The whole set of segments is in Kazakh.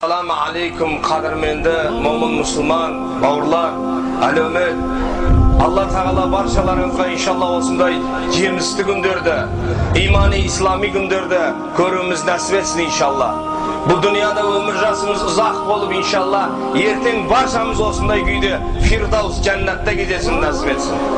Ассаламу алейкум, қадірменді момын мұсылман бауырлар, әлеумет. Алла Тағала баршаларыңызға иншалла осындай жемісті күндерді, имани ислами күндерді көруіміз нәсіп етсін иншалла. Бұл дүнияда өмір жасымыз ұзақ болып иншалла, ертең баршамыз осындай күйде Фирдаус жәннатта кездесуін нәсіп етсін.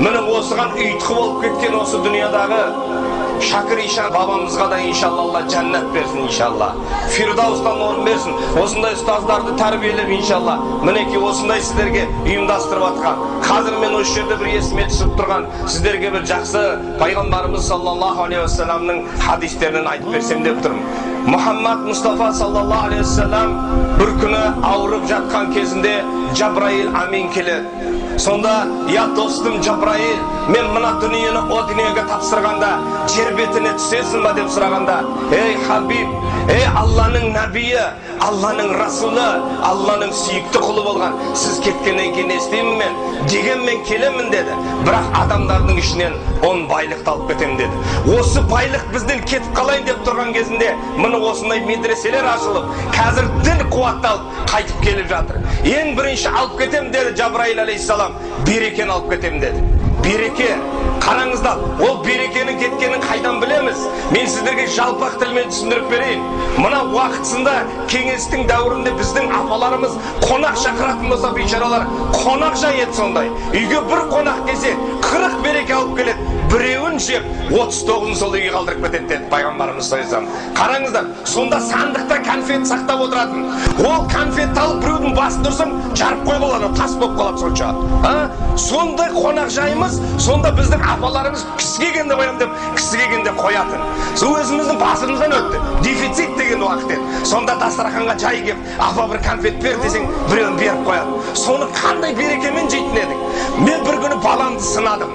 Міне осыған ұйытқы болып кеткен осы дүниядағы Шәкір ишан бабамызға да иншалла Алла жәннат берсін иншалла. Фирдаустан орын берсін. Осындай ұстаздарды тәрбиелеп иншалла. Мінекей осындай сіздерге ұйымдастырып атқан. Қазір мен осы жерде бір есіме түсіп тұрған сіздерге бір жақсы пайғамбарымыз саллаллаху алейхи уассаламның хадистерінен айтып берсем деп тұрмын. Мұхаммад Мұстафа саллаллаху алейхи уассалам бір күні ауырып жатқан кезінде Жабраил амин келеді. Сонда, я достым Жабраил, мен мына дүниені о дүниеге тапсырғанда жер бетіне түсесің ба деп сұрағанда, ей Хабиб, ей Алланың нәбиі, Алланың расулы, Алланың сүйікті құлы болған, сіз кеткеннен кейін не істеймін мен? Дегенмен келемін деді. Бірақ адамдардың ішінен он байлықты алып кетемін деді. Осы байлық бізден кетіп қалайын деп тұрған кезінде міне осындай медреселер ашылып, қазір дін қуатталып қайтып келіп жатыр. Ең бірінші алып кетемін деді Жабраил алейхиссалам, берекені алып кетемін деді. Береке, қараңыздар, ол берекенің кеткенін қайдан білеміз? Мен сіздерге жалпақ тілмен түсіндіріп берейін. Мына уақытысында кеңестің дәуірінде біздің апаларымыз қонақ шақыратын болса, бейшаралар қонақ жай еді сондай. Үйге бір қонақ келсе, 40 береке алып келеді. Біреуін жеп, 39-ын сол үйге қалдырып кетеді деді пайғамбарымыз саллаллаху алейхи вассалам. Қараңыздар, сонда сандықта конфет сақтап отыратын. Ол конфетті алып біреудің басын ұрсаң, жарып қойып алады, тас болып қалады сонша. Сондай қонақ жайымыз, сонда біздің апаларымыз кісі келгенде қоямын деп, кісі келгенде қоятын. Сол өзіміздің басымыздан өтті. Дефицит деген уақыт еді. Сонда дастарханға жай кеп, апа бір конфет бер десең, біреуін беріп қояды. Соны қандай берекемен жейтін едік. Мен бір күні баламды сынадым.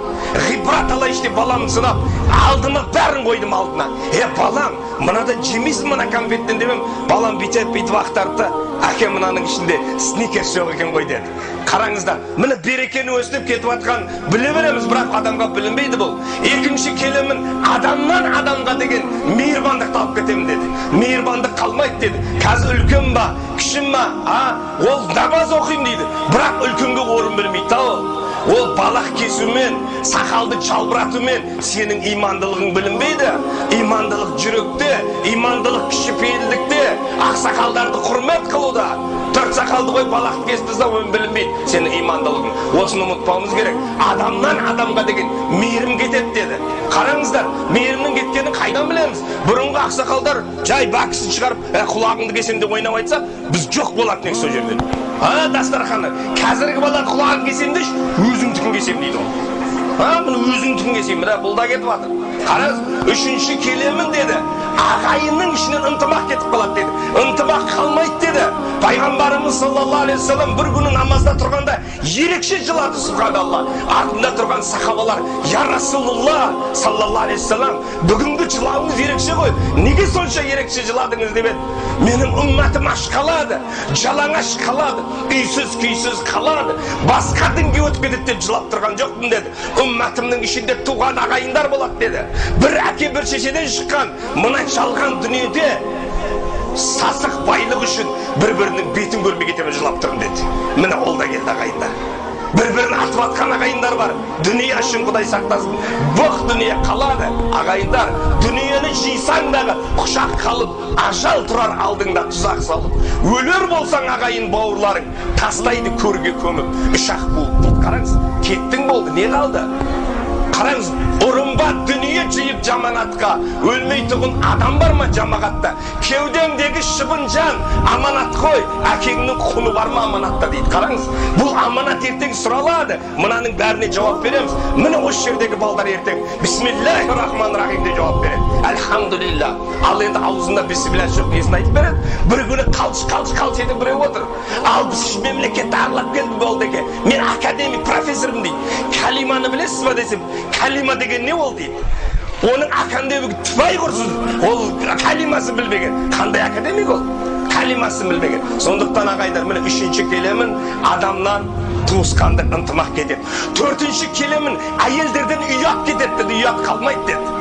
Ғибрат алайыншы деп баламды сынап, алдыма бәрін қойдым алдына. Е, балам, мынадан жемейсің мына конфеттен деп едім, балам бүйтіп бүйтіп ақтарды. Әке, мынаның ішінде сникерс жоқ екен ғой деді. Қараңыздар, міне берекені өстіп кетіп атқан біле береміз, бірақ адамға білінбейді бұл. Екінші келемін, адамнан адамға деген мейірбандықты алып кетемін деді. Мейірбандық қалмайды деді. Қазір үлкен ба, кішім ба, ол намаз оқимын дейді, бірақ үлкенге орын бермейді ол. Ол балақ кесумен, сақалды жалбыратумен сенің имандылығың білінбейді. Имандылық жүректе, имандылық кішіпейілдікте, ақсақалдарды құрмет қылуда. Төрт сақалды қой, балақты кесіп тастау білінбейді сенің имандылығың. Осыны ұмытпауымыз керек. Адамнан адамға деген мейірім кетеді деді. Қараңыздар, мейірімнің кеткенін қайдан білеміз? Бұрынғы ақсақалдар жай бәкісін шығарып, құлағыңды кесем деп ойнап айтса, біз жоқ болатын едік сол жерде. Дастарханы. Қазіргі бала құлағын кесем деші, өзіңдікін кесем дейді ол. Мұны өзіңдікін кесем, бірақ бұл да кетіп жатыр. Қараңыз, үшінші келемін деді. Ағайынның ішінен ынтымақ кетіп қалады деді. Ынтымақ қалмайды деді. Пайғамбарымыз саллаллаху алейхи вассалам бір күні намазда тұрғанда ерекше жылады, субханалла. Артында тұрған сахабалар, я Расулуллах саллаллаху алейхи вассалам, бүгінгі жылауыңыз ерекше ғой. Неге сонша ерекше жыладыңыз деп еді. Менің үммәтім аш қалады, жалаңаш қалады, үйсіз күйсіз қалады, басқа дінге өтіп кетеді деп жылап тұрған жоқпын деді. Үммәтімнің ішінде туған ағайындар болады деді. Бір әке бір шешеден шыққан мына жалған дүниеде сасық байлық үшін бір-бірінің бетін көрмей кетемін жылап тұрмын деді. Міне ол да келді ағайындар. Бір-бірін атып атқан ағайындар бар. Дүние үшін Құдай сақтасын. Боқ дүние қалады ағайындар. Дүниені жисаң дағы құшақ қалып, ажал тұрар алдыңда тұзақ салып. Өлер болсаң ағайын бауырларың тастайды көрге көміп, үш-ақ буып дейді. Қараңыз, кеттің болды, не қалды? Қараңыз, ұрынба дүние жиып жаманатқа, өлмейтұғын адам бар ма жамағатта? Кеудеңдегі шыбын жан аманат қой, әкеңнің құны бар ма аманатта дейді. Қараңыз, бұл аманат ертең сұралады. Мынаның бәріне жауап береміз. Міне осы жердегі балдар ертең бисмиллахи рахман рахим деп жауап береді. Альхамдулилля. Ал енді аузында бисмилля жоқ несін айтып береді? Бір күні қалш қалш қалш етіп біреу отыр. Ал біз мемлекетті аралап келдім болды екен. Мен академик профессормын дейді. Калиманы білесіз ба десем, калима деген не ол дейді. Оның академик түпай құрсын, ол калимасын білмеген. Қандай академик ол? Калимасын білмеген. Сондықтан ағайындар, міне үшінші келемін, адамнан туысқандық ынтымақ кетеді. Төртінші келемін, әйелдерден ұят кетеді деді, ұят қалмайды деді.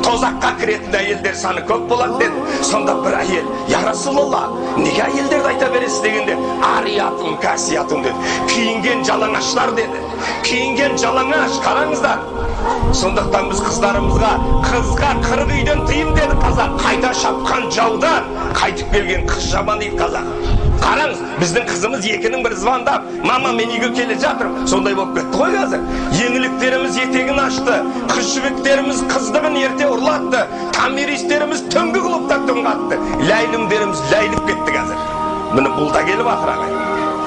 Тозаққа кіретін әйелдер саны көп болады деді. Сонда бір әйел, я Расулалла, неге әйелдерді айта бересіз дегенде, ариятун касиятун деді. Киінген жалаңаштар деді. Киінген жалаңаш, қараңыздар. Сондықтан біз қыздарымызға, қызға 40 үйден тыйым деді қазақ. Қайта шапқан жаудан қайтып келген қыз жаман дейді қазақ. Қараңыз, біздің қызымыз екінің бірі звондап, мама мен үйге келе жатырмын. Сондай болып кетті ғой қазір. Еңліктеріміз етегін ашты, қыз жібектеріміз қыздығын ерте ұрлатты, томиристеріміз түнгі клубта түн қатты, ләйлімдеріміз ләйліп кетті қазір. Міне бұл да келіп жатыр ағайын.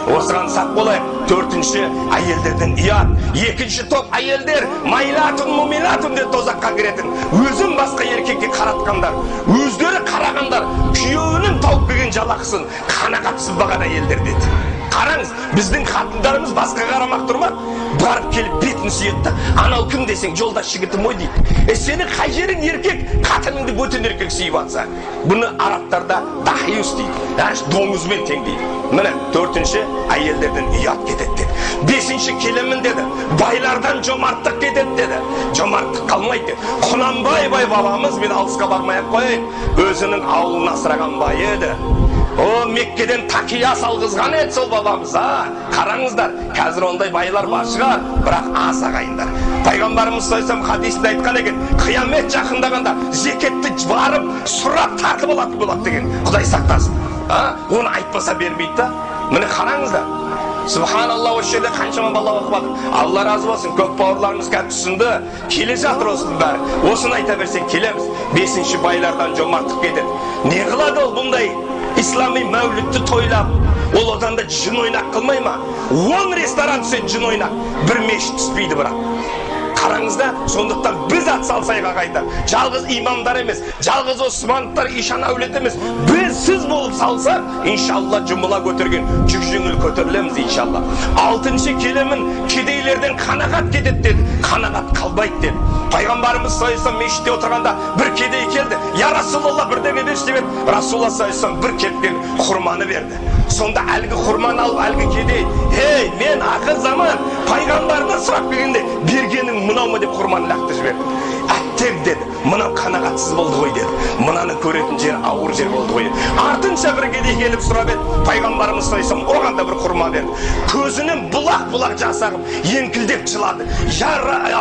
Осыған сақ болайық. Төртінші, әйелдерден ұят. Екінші топ әйелдер майлатун мумилатун деп тозаққа кіретін. Өзін басқа еркекке қаратқандар, өздері қарағандар, күйеуінің тауып келген жалақысын қанағатсызбаған әйелдер деді. Қараңыз, біздің қатындарымыз басқа қарамақ тұрмақ, барып келіп бетін сүйеді. Анау кім десең, жолдас жігітім ой дейді. Сенің қай жерің еркек, қатыныңды бөтен еркек сүйіп атса. Бұны арабтарда дахиус дейді, доңызбен тең дейді. Міне, төртінші, әйелдерден ұят кетеді деді. Бесінші, келемін деді, байлардан жомарттық кетеді деді. Жомарттық қалмайды деді. Құнанбай бай бабамыз, мен алысқа бармай ақ қояйын, өзінің ауылын асыраған бай еді. О, Меккеден тақия салғызған еді сол бабамыз. Қараңыздар, қазір ондай байлар бар шығар, бірақ аз ағайындар. Пайғамбарымыз саллаллаху хадисінде айтқан екен, қиямет жақындағанда зекетті барып сұрап тартып алатын болады деген. Құдай сақтасын. Оны айтпаса бермейді да. Міне қараңыздар. Субханалла, осы жерде қаншама бала оқып жатыр. Алла разы болсын, көп бауырларымыз қазір түсінді. Келе жатыр осының бәрі. Осыны айта берсек келеміз. Бесінші, байлардан жомарттық кетеді. Не қылады ол бұндай ислами мәулітті тойлап? Ол одан да жын ойнақ қылмай ма? 10 ресторан түседі жын ойнақ, бір мешіт түспейді бірақ. Қараңызда, сондықтан біз ат салсайық ағайындар. Жалғыз имамдар емес, жалғыз османовтар, ишан әулеті емес. Біз сіз болып салсақ, иншалла жұмыла көтерген жүк жеңіл көтерілеміз иншалла. Алтыншы, келемін, кедейлерден қанағат кетеді деді. Қанағат қалмайды деді. Пайғамбарымыз саллаллаху алейхи мешітте отырғанда бір кедей келді. Я Расулалла, бірдеңе берші деп еді. Расулалла саллаллаху алейхи бір кепкен құрманы берді. Сонда әлгі құрманы алып әлгі кедей, ей, мен ақыр заман пайғамбардан сұрап келгенде бергенің мынау ма деп құрманы лақтырып жіберді. Әттең деді, мынау қанағатсыз болды ғой деді. Мынаны көретін жер ауыр жер болды ғой деді. Артынша бір кедей келіп сұрап еді, пайғамбарымыз саллаллаху алейхи оған да бір құрма берді. Көзінен бұлақ-бұлақ жас ағып, еңкілдеп жылады. Я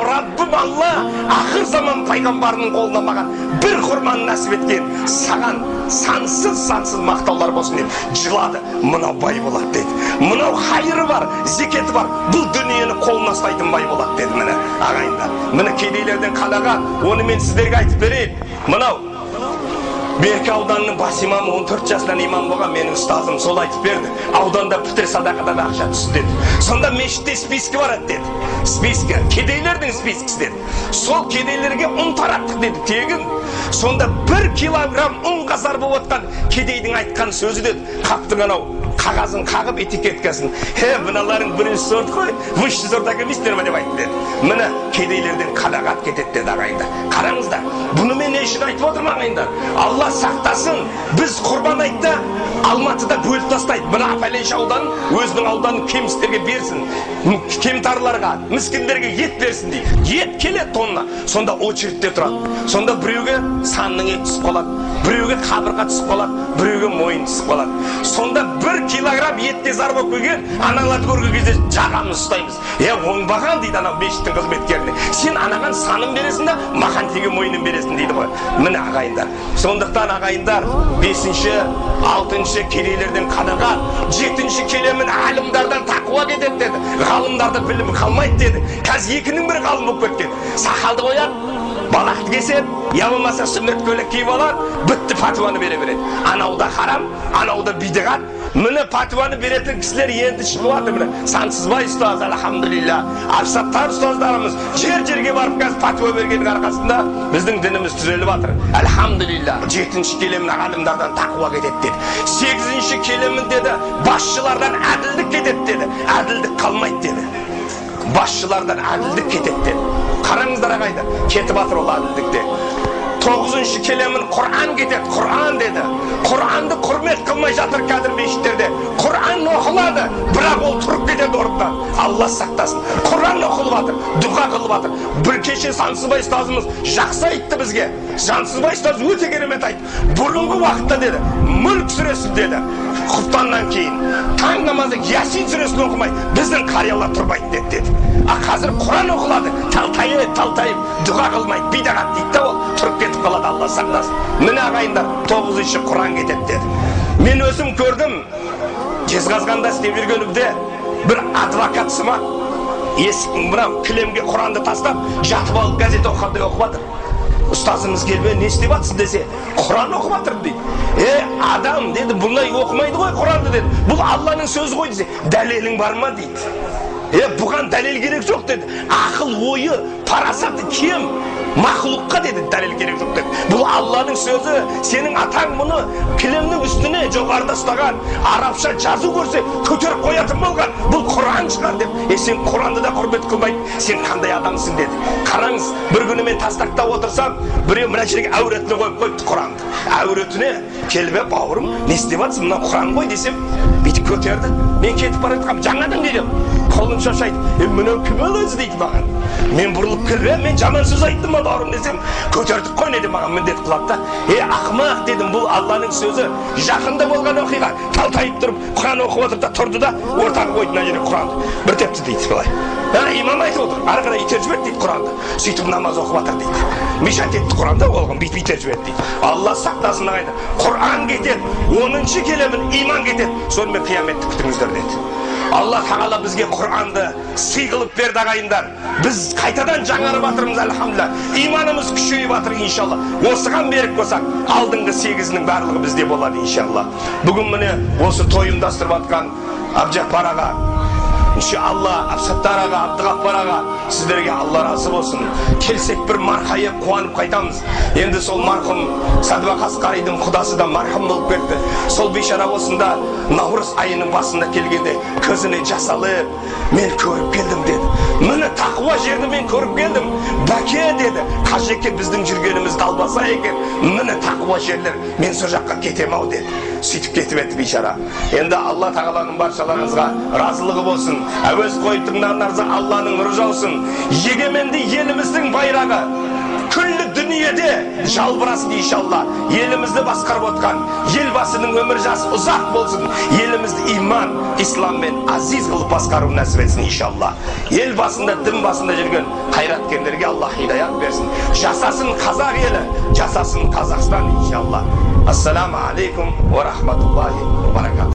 Раббым Алла, ақыр заман пайғамбарының қолына маған бір құрманы нәсіп еткен, саған сансыз-сансыз мақтаулар болсын деп жылады. Мынау бай болады деді. Мынау хайыры бар, зекеті бар, бұл дүниені қолына ұстайтын бай болады деді. Міне ағайындар, міне кедейлерден қанағат, оны мен сіздерге айтып берейін. Мынау Меркі ауданының бас имамы 14 жасынан имам болған менің ұстазым сол айтып берді. Ауданда пітір садақадан ақша түсті деді. Сонда мешітте спискі бар еді деді. Спискі, кедейлердің спискісі деді. Сол кедейлерге ұн тараттық деді тегін. Сонда 1 килограмм ұн қазар болып отқан кедейдің айтқан сөзі деді. Қаптың анау қағазын қағып этикеткасын. Хе, мыналарың бірінші сорт қой, высший сорт әкелмейсіздер ме деп айтты деді. Міне кедейлерден қанағат кетеді деді ағайындар. Қараңыздар, бұны мен не үшін айтып отырмын ағайындар? Алла сақтасын, біз құрбан айтта Алматыда бөліп тастайды. Мына пәленше аудан өзінің ауданын кемістерге берсін, кемтарларға, міскіндерге ет берсін дейді. Ет келеді тонна. Сонда очередьте тұрады. Сонда біреуге санның еті түсіп қалады, біреуге қабырға түсіп қалады, біреуге мойын түсіп қалады. Сонда 1 килограмм етке зар болып келген аналарды көрген кезде жағамыз ұстаймыз. Е, оңбаған дейді анау мешіттің қызметкеріне. Сен анаған санын бересің да, маған тегі мойнын бересің дейді ғой. Міне ағайындар. Сондықтан ағайындар, 5-ші, 6-шы кедейлерден қанағат, 7-ші келемін әлімдардан тақуа кетеді деді. Ғалымдарда білім қалмайды деді. Қазір екінің бірі ғалым болып кеткен. Сақалды қояды, балақты кеседі, я болмаса сүннет көйлек киіп алады, бітті пәтуаны бере береді. Анау да харам, анау да бидғат. Міне пәтуаны беретін кісілер енді шығып жатыр. Міне Сансызбай ұстаз, альхамдулилля, Абсаттар ұстаздарымыз жер-жерге барып қазір пәтуа бергеннің арқасында біздің дініміз түзеліп жатыр. Альхамдулилля. 7-ші келемін ғалымдардан тақуа кетеді деді. 8-ші келемін деді, басшылардан әділдік кетеді деді. Әділдік қалмайды деді. Басшылардан әділдік кетеді деді. Қараңыздар ағайындар, кетіп жатыр ол әділдікте. 9-шы келемін Құран кетеді, Құран деді. Құранды құрмет қылмай жатыр қазір мешіттерде. Құран оқылады, бірақ ол тұрып кетеді орнынан. Алла сақтасын. Құран оқылып жатыр, Дұға қылып жатыр. Бір кеше Сансызбай ұстазымыз жақсы айтты бізге. Сансызбай ұстаз өте керемет айтты. Бұрынғы уақытта деді, Мүлк сүресі деді, құптаннан кейін таң намазы Ясин сүресін оқымай біздің қариялар тұрмайтын еді деді. А қазір Құран оқылады, талтайып талтайып дұға қылмайды, бидағат дейді да, ол тұрып кетіп қалады, Алла сақтасын. Міне ағайындар, 9-шы Құран кетеді деді. Мен өзім көрдім, Жезқазғанда істеп жүргенімде бір адвокат сымақ есіктің мынау кілемге Құранды тастап жатып алып газет оқығандай оқып жатыр. Ұстазымыз келіп, не істеп жатсың десе, Құран оқып жатырмын дейді. Адам деді, бұндай оқымайды ғой Құранды деді. Бұл Алланың сөзі ғой десе, дәлелің бар ма дейді. Бұған дәлел керек жоқ деді. Ақыл ойы, парасаты кем мақұлыққа деді, дәлел керек жоқ деді. Бұл Алланың сөзі, сенің атаң мұны кілемнің үстіне жоғарыда ұстаған, арабша жазу көрсе көтеріп қоятын болған, бұл Құран шығар деп. Сен Құранды да құрмет қылмайды, сен қандай адамсың деді. Қараңыз, бір күні мен тастақта отырсам, біреу мына жерге әуретіне қойып қойыпты Құранды. Әуретіне келіп, бауырым, не істеп жатсың, мына Құран ғой десем, бүйтіп көтерді. Мен кетіп бара жатқанмын, жаңадан келгенмін. Қолын шошайтып, мынау кім өзі дейді маған. Мен бұрылып келіп, мен жаман сөз айттым ба бауырым десем, көтердік қой не деп маған міндет қылады да. Ақымақ дедім, бұл Алланың сөзі. Жақында болған оқиға. Талтайып тұрып, Құран оқып отыр да, тұрды да, ортаға қойды мына жерге Құранды. Бір тепті дейді былай. Имам айтып отыр, ары қарай итеріп жіберді дейді Құранды. Сөйтіп намаз оқып жатыр дейді. Мешать етті Құранды, оған бүйтіп итеріп жіберді дейді. Алла сақтасын ағайындар. Құран кетеді, 10-шы келемін, иман кетеді. Сонымен қияметті күтіңіздер деді. Алла тағала бізге Құранды сый қылып берді ағайындар. Біз қайтадан жаңарып жатырмыз, альхамдулилла. Иманымыз күшейіп жатыр иншалла. Осыған берік болсақ, алдыңғы 8-інің барлығы бізде болады иншалла. Бүгін міне осы той ұйымдастырып жатқан Әбжаппар аға, иншалла, Әбсаттар аға, Әбдіғаппар аға, сіздерге Алла разы болсын. Келсек бір марқайып қуанып қайтамыз. Енді сол марқұм Сәдуақас қаридың құдасы да марқұм болып кетті. Сол бейшара осында наурыз айының басында келгенде көзіне жас алып, мен көріп келдім деді. Міне тақуа жерді мен көріп келдім. Бәке деді, қажеке біздің жүргеніміз далбаса екен. Міне тақуа жерлер, мен сол жаққа кетем ау деді. Сөйтіп кетіп еді бейшара. Енді Алла тағаланың баршаларыңызға разылығы болсын. Әуез қойып тыңдағандарыңызға Алланың нұры жаусын. Егеменді еліміздің байрағы күллі дүниеде жалбырасын иншалла. Елімізді басқарып отқан елбасының өмір жасы ұзақ болсын. Елімізді иман, исламмен азиз қылып басқару нәсіп етсін иншалла. Ел басында, дін басында жүрген қайраткерлерге Алла хидаят берсін. Жасасын қазақ елі, жасасын Қазақстан иншалла. Ассаламу алейкум ва рахматуллахи ва баракатух.